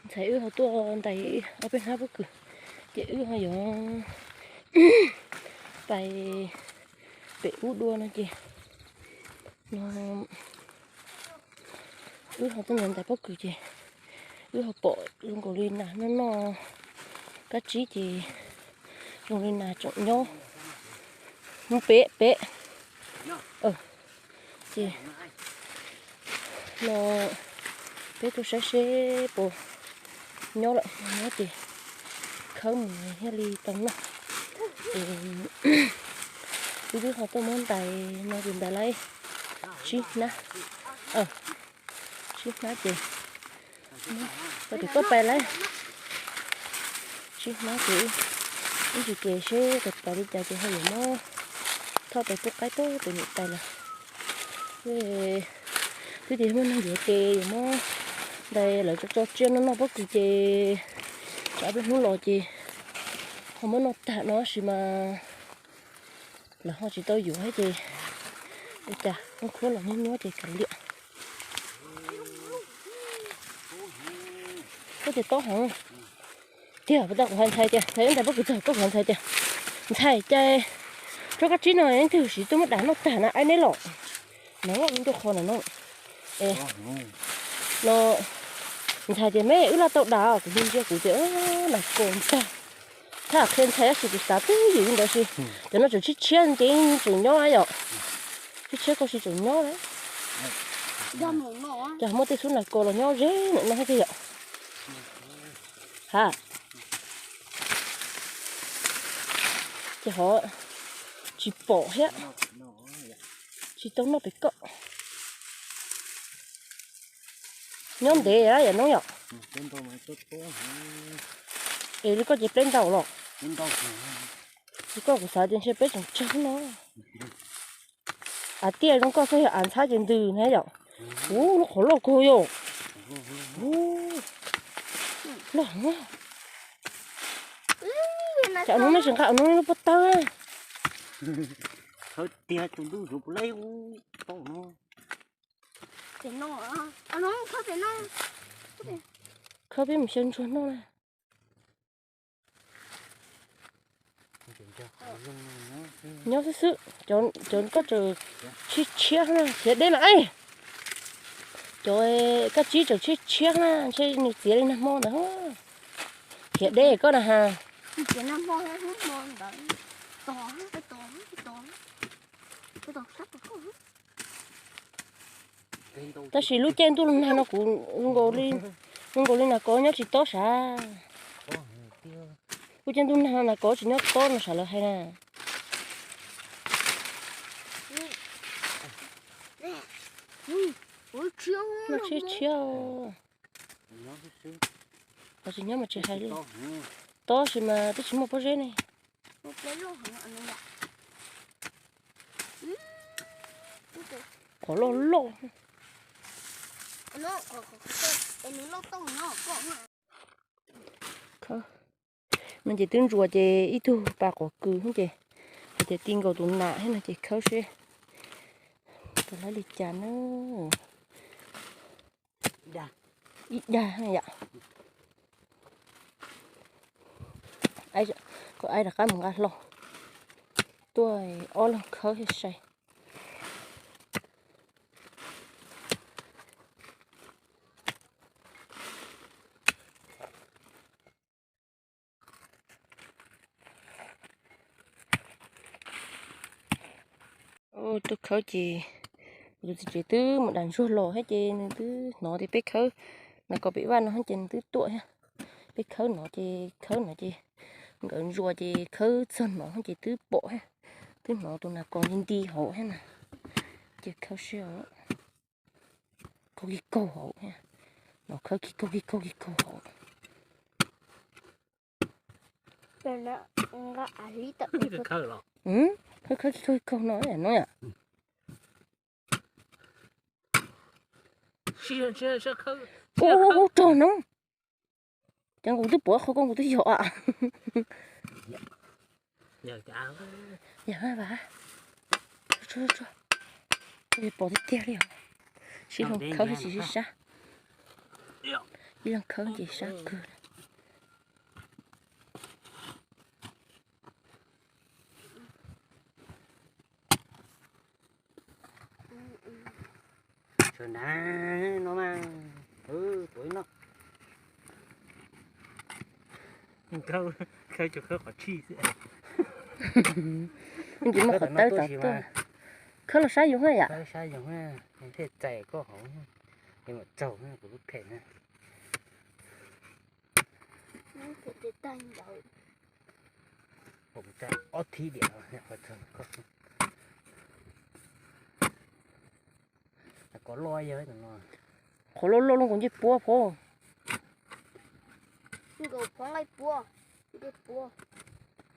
Ntxhais wb ho tuaj ntais ob peb hnab pob kws, ces wb ho yuav pais pem ub dua no ces no wb ho tuaj ntais pob kws ces wb ho pom zoo nkaus li nas noj noj kab tsib ces zoo li nas tseem nyob mus pem pem. Ces no peb tuaj saib seb puas nyob lawm, nyob ces khawb mus thiaj li tau noj. Ces wb twb ho tuaj muab ntais no ces ntais laib tsib hnab, tsib hnab ces tau tus koj pais laib tsib hnab ces ib ntsis ces seb tais tais li cas ces ho yuav muab thauj tais pub qaib tuaj tais niam tais lawm. Twb tias muaj neeg yuav ces yuav muab ntais lawv tso tso tsiaj noj noj pob kws ces tsam peb hnub los ces ho muab noj tag no tab sis mas lawv ho tsis tau yuav thiab ces ua cas khub khub los nyuab nyuab ces kav liam. Koj ces tob heev tiag, puas tau kuv hais ntxhais tias ntxhais wb ntais pob kws txog koj kuv hais ntxhais tias ntxhais cas rau kab tsib no leej twg siv tuaj muab dam noj tag na aib neb los no ntuj qho na no. Es no ntxhais tias me wb laj tau dam, kuv ntsia kuv tias nas kos ntag. Thaj qhia ntxhais tab sis kuv xav twb ywm li ntawd si. Cov no tseem tshiab tshiab ces tseem nyob yom. Tshiab tshiab koj si tseem nyob. Ces muaj tej xub nas kos los nyob ze ntawm no thiab tiag yom. Ha, ces ho tsis pom thiab, tsis tau noj pem koj. Nyob ntev yam noob yom. Es li koj ces pleb ntau los. Li koj kuv xav tias ntshe peb tseem tsawg no. Av tiaj zoo koj xwb yog av ntxhab ces ntws na yom. Ub, lub qhov loj kawg yom. Loj heev. Cas hnub no tsis nqa hnub no pob tawb. Khawb tiag tus ntuj zuv puas laib ub tau no. Khawb peb mus xyaw ntsuag noj na. Nyob xwb xwb, cov koj tseem tshiab tshiab na, khiav deb na. Cov koj tsib tseem tshiab tshiab na, ntshe nws txiav li nag hmo ntawd. Khiav deb koj na ha. Tab sis lub caij ntuj nag no kuv zoo nkaus li nas kos nyob tsis tob sav. Lub caij ntuj nag no nas kos tsis nyob tob no sav lawv hais na. Nyob tshiab tshiab. Qhov tsis nyob mas tsis hais li. Tob sis mas twb tsis muaj pob zeb ne. Qhov loj loj. No ces twb ntsuas ces ib tug pas quav kws ces hais tias ti nkaus tus nas thiab no ces khawb seb puas laib li cas na. Ib dag yom. Koj aib rov qab mus nqa hlo tuaj ob leeg khawb thiaj sai. Tuaj khawb ces kuv tus txiv tsev twb mus dam ntsuag los thiab ces nws twb hnov tias peb khawb nas kos pem vaj no ces nws twb tuaj thiab. Peb khawb no ces khawb no ces nkawd ntsuas ces khawb txog no ces twb pom thiab, twb hnov tus nas kos nti nti hauv thiab na. Ces khawb seb, kaug ki kaug hauv thiab, no khawb ki kaug ki kaug ki kaug hauv. Khawb khawb ki kaug ki kaug no no yom. Ub, rog no. Ces kuv twb pom qhov ko kuv twb yog. Yog vas, pom tiag tiag li os. Sib hloov khawb sib sib sab. Ib leeg khawb ces sab kawg. Sawv nrad no mas, tuav ib no. Khawb, khawb tsuas khawb qhov tshij xwb. Tsis muaj qhov tawb tom tuaj. Khawb los sab yoov na yom. Khawb sab yoov na, thiaj txais koj hauv, es mam tsaug kuv lub phem na. Ob thib diam qhov txog koj. Qhov loj loj kuv ncej puab phob.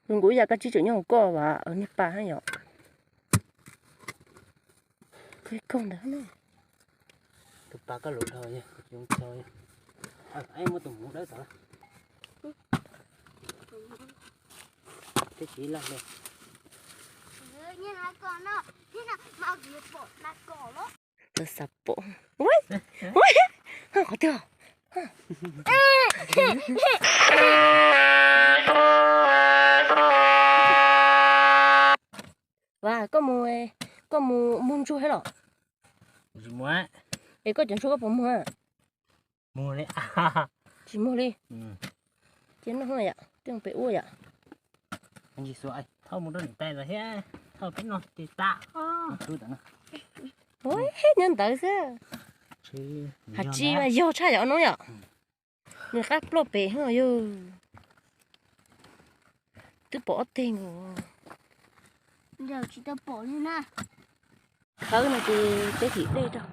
Nkuv yam koj tsis tseem nyob hauv koj vas niag pas yom. Koj ntawd. Tus pas koj lus dhau, muab tus hmuv dawb tod. Tib si laj li. Txawm xav pom. Qhov twg? Vas, koj mus, koj mus muag ntsuag thiab los? Es koj cov ntsuag koj puas muag? Tsis muag li. Cia noj yom, tej pem ua yom. Thauj mus rau niam tais lawm thiab, thauj peb no ces tas. Nyob ntawd xwb. Has tsis mas yog tshaj yom no yom. Nws qab ploj pem yog. Twb pom ob teg nkaus. Tsis tau pom li na. Khawb no ces peb thim dej rau.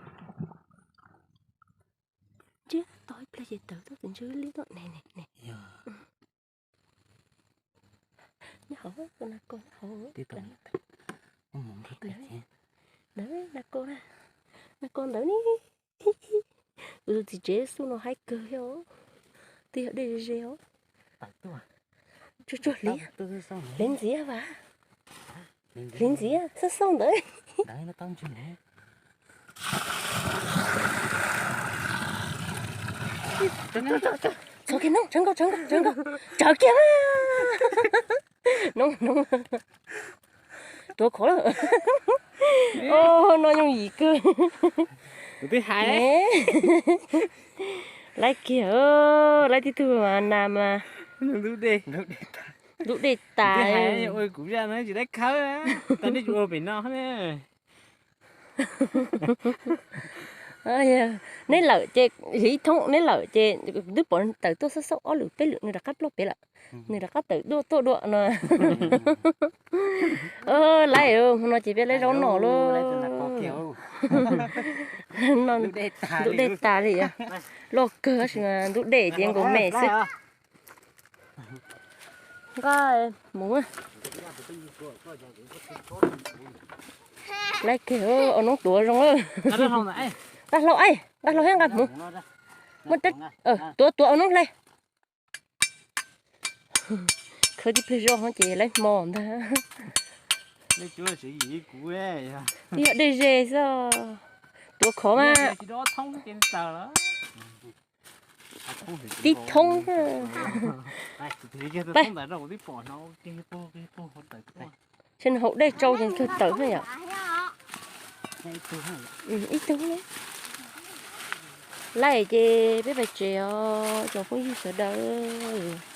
Ntsib tau ib pliag ces tawm tuaj tus ntswg liab tuaj ne ne ne. Nyob hauv, na ko nyob hauv. Ntawd na ko, na ko ntawd ne. Kuv tus txiv tsev xub no haib kawg thiab os. Twb yog dej ze ze os. Tsuag tsuag hliv, hliv ntxiv vas. Hliv ntxiv xauj xauj ntawd. Txhob kiag noob, tsawv nkaus, tsawv nkaus, tsawv nkaus, tsawv kiag mas. Noob, noob. Tuav khov lawm. Noj yooj yim kawg. Laib kiag, laib tib tug mas nas mas ntub dej tas. Kuv zaj no tsis laib khawb, tas nej tsis ua pem no. Neb lawm ces ib thoob, neb lawm ces twb pom tawm tuaj xauj xauj ob lwm peb lwm nws rov qab ploj pem lawm. Nws rov qab tawm tuaj dua no. Laib, hmo no ces peb laib zaub noj lauj. Ntub dej tas li, loj kawg tab sis mas ntub dej ces nkaus me xwb. Nqa mus. Laib kiag, ua noob tuav zoo. Nqa hlau, nqa hlau thiab nqa hmuv. Tuav tuav ua noob hle. Khawb tib pliag zoj ces laib hmo ntag. Yog dej ze xwb. Tuav khov mas. Tib thoob. Ces nws haus dej tsau ces kawg tawm na yom. Ib tug. Laib ces peb pais tsev os tsoom phooj ywg sawv daws.